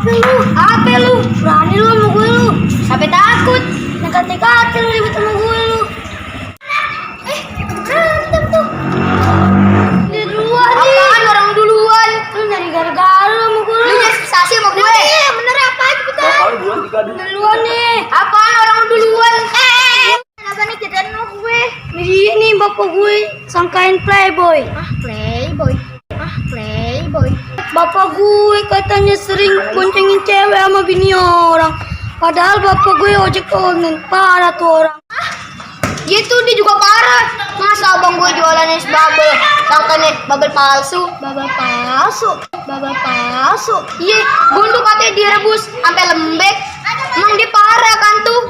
Apa lu? Berani lu sama gue lu. Sampai takut. Nekat-nekat lu ribet sama gue lu. Berantem tuh. Dia duluan nih. Apaan orang duluan? Lu nyari gara-gara lu sama gue. Lu nyari sensasi sama gue. Iya, bener apa cepetan. Duluan nih. Apaan orang duluan? Kenapa nih ceritain sama gue? Ini bapak gue sangkain playboy. Playboy. Bapak gue katanya sering boncengin cewek sama bini orang. Padahal bapak gue ojek online. Parah tuh orang. Gitu dia juga parah. Masa abang gue jualannya bubble, sangkanya bubble palsu. Iya, bunduk katanya direbus sampai lembek. Emang dia parah kan tuh.